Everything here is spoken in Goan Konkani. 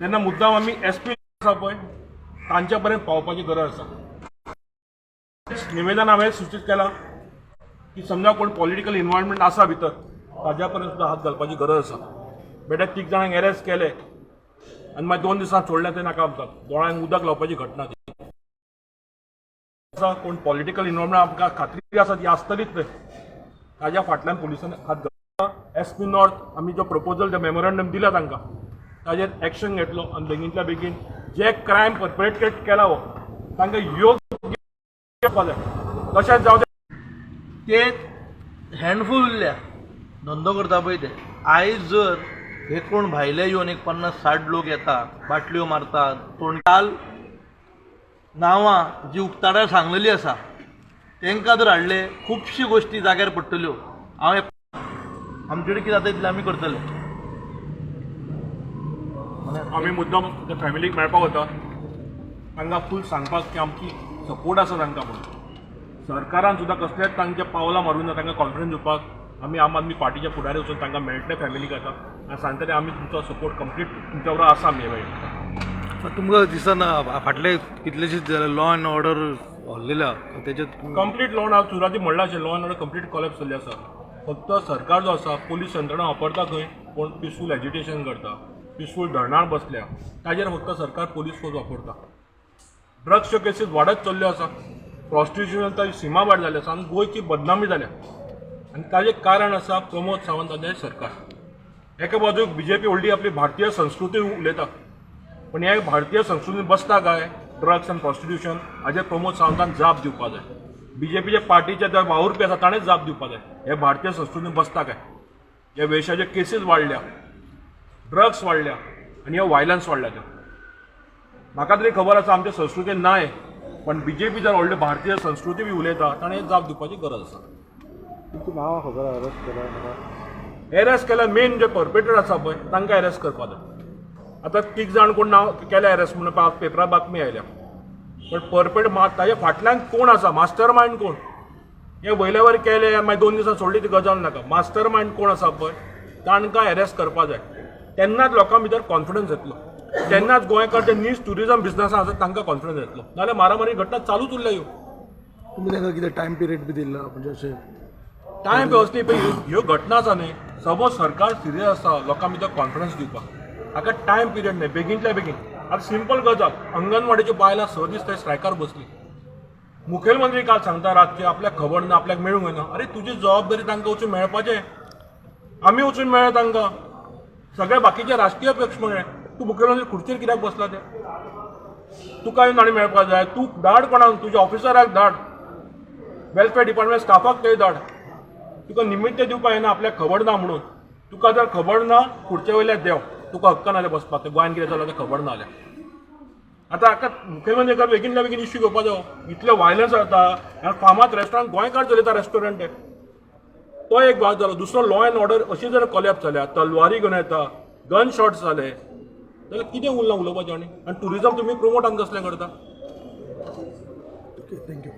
तेन्ना मुद्दाम आमी एस पी आसा पळय तांच्या पर्यंत पावपाची गरज आसा. निवेदन हांवें सुचीत केलां की समजा कोण पॉलिटिकल इन्वॉल्वमेंट आसा भितर, ताज्या पर्यंत सुद्दां हात घालपाची गरज आसा. बेटे तीग जाणांक अरेस्ट केले आनी मागीर 2 दिसां सोडले, ते नाका आमकां. दोळ्यांक उदक लावपाची घटना ती आसा. कोण पॉलिटिकल इन्वॉल्वमेंट आमकां खात्री आसा ती आसतलीच न्हय, ताज्या फाटल्यान पुलिसांनी हात घातला. एस पी नॉर्थ, आमी जो प्रपोजल, जो मेमोरंडम दिला तांकां, ताजेर एक्शन घेतलो आनी बेगीनच्या बेगीन जे क्रायम परपेट्रेट केला हो तांकां योग्य करपा जाय. तशेंच जावं ते हँडफूल उरल्या धंदो करता पळय ते. आयज जर हे कोण भायले येवन एक 50-60 लोक येता, बाटल्यो मारतात. पूण काल नांवां जी उक्ताडार सांगलेली आसा, तांकां जर हाडले, खुबश्यो गोश्टी जाग्यार पडटल्यो. हांव आमचे कडेन कितें जाता तितलें आमी करतले. आमी मुद्दम त्या फॅमिलीक मेळपाक वता, तांकां फूल सांगपाक की आमची सपोर्ट आसा तांकां म्हणून. सरकारान सुद्दां कसलेच तांचे पावलां मारूं ना. तांकां कॉन्फिडन्स दिवपाक आमी आम आदमी पार्टीच्या फुडारी वचून तांकां मेळटले फॅमिलीक आतां आनी सांगतले, आमी तुमचो सपोर्ट कंप्लीट तुमच्या बरोबर आसा आमी ह्या. तुमकां दिसना फाटले कितलेशेच लॉ अँड ऑर्डर हल्लेल्या तेच्यात? कंप्लीट लॉ हांव सुरवाती म्हणलां अशें, law and order complete collapse जाल्ली आसा. फक्त सरकार जो आसा पोलीस यंत्रणा वापरता. खंय कोण पिसफूल एजिटेशन करता, पिसफूल धरणार बसल्या, ताजेर फक्त सरकार पोलीस फोर्स वापरता. ड्रग्सच्यो केसीस वाडत चल्ल्यो आसा, प्रॉस्टिट्युशन ताची सीमा भायर जाली आसा आनी गोंयची बदनामी जाल्या आनी ताजें कारण आसा प्रमोद सावंत आनी सरकार. एका बाजूक बीजेपी व्हडली आपली भारतीय संस्कृती उलयता, पण हे भारतीय संस्कृतीन बसता काय ड्रग्स आनी प्रॉस्टिट्युशन? हाजेर प्रमोद सावंतान जाप दिवपा जाय. बीजेपीच्या पार्टीचे जे वावुरपी आसा ताणें जाप दिवपा जाय, हे भारतीय संस्कृतीन बसता काय? ह्या वेश्याचे केसीस वाडल्या, ड्रग्स वाडल्या आनी हे वायलन्स वाडल्या ते. म्हाका तरी खबर आसा आमच्या संस्कृतीन नाय, पण बीजेपी जर व्हडली भारतीय संस्कृती बी उलयता, ताणें जाप दिवपाची गरज आसा. तुमची नांवां खबर अरेस्ट केला म्हाका? एरेस्ट केल्या, मेन जे पर्पेटर आसा पळय तांकां एरेस्ट करपा जाय. आतां तीग जाण कोण नांव केले एरेस्ट म्हणून पेपरार बातमी आयल्या, पण परपेट ताच्या फाटल्यान कोण आसा, मास्टर मायंड कोण, हे वयल्या वयर केले मागीर 2 दिसां सोडली ती गजाल नाका. मास्टर मायंड कोण आसा पळय तांकां एरेस्ट करपा जाय. तेन्नाच लोकां भितर कॉन्फिडन्स येतलो, तेन्नाच गोंयकार जे नीज ट्युरिजम बिजनसान आसा तांकां कॉन्फिडन्स येतलो. नाजाल्यार मारामारी घटना चालूच उरल्या ह्यो. तुमी तांकां कितें टायम पिरियड बी दिल्ला, म्हणजे अशें? टायम वेवस्थीत पळय, ह्यो घटना आसा न्ही, सपोज सरकार सिरियस आसा लोकां भितर कॉन्फिडन्स दिवपाक, हाका टायम पिरियड न्हय, बेगीनतल्या बेगीन. आतां सिंपल गजाल, अंगणवाडीच्यो बायलां 6 दीस थंय स्ट्रायकार बसली. मुखेलमंत्री काल सांगता रातचे आपल्याक खबर ना, आपल्याक मेळूंक येना. अरे, तुजी जबाबदारी तांकां वचून मेळपाचें. आमी वचून मेळ्ळे तांकां, सगळे बाकीचे राजकीय पक्ष मेळ्ळे. तूं मुखेलमंत्री खुर्चेर कित्याक बसला ते? तुका येवन आनी मेळपाक जाय. तूं धाड कोणाक, तुज्या ऑफिसराक धाड, वेलफेअर डिपार्टमेंट स्टाफाक थंय धाड. तुका निमित्त दिवपा येना आपल्याक खबर ना म्हणून. तुका जर खबर ना, खुर्चे वयल्या देंव. तुका हक्क ना बसपाक. ते गोंयान कितें जालां तें खबर ना जाल्यार. आतां हाका मुखेलमंत्री बेगीनल्या बेगीन इश्यू घेवपा जायो. इतलें वायलन्स जाता आनी फामाद रेस्टॉरंट, गोंयकार चलयता रेस्टॉरंट ते. तो एक भाग जालो. दुसरो, लॉ एंड ऑर्डर अशी जर कोलॅप्स जाल्या, तलवारी घेवन येता, गन शॉट्स जाले जाल्यार कितें उरलां उलोवपाचें? आनी आनी ट्युरिजम तुमी प्रोमोट आनी कसलें करता? Okay, thank you.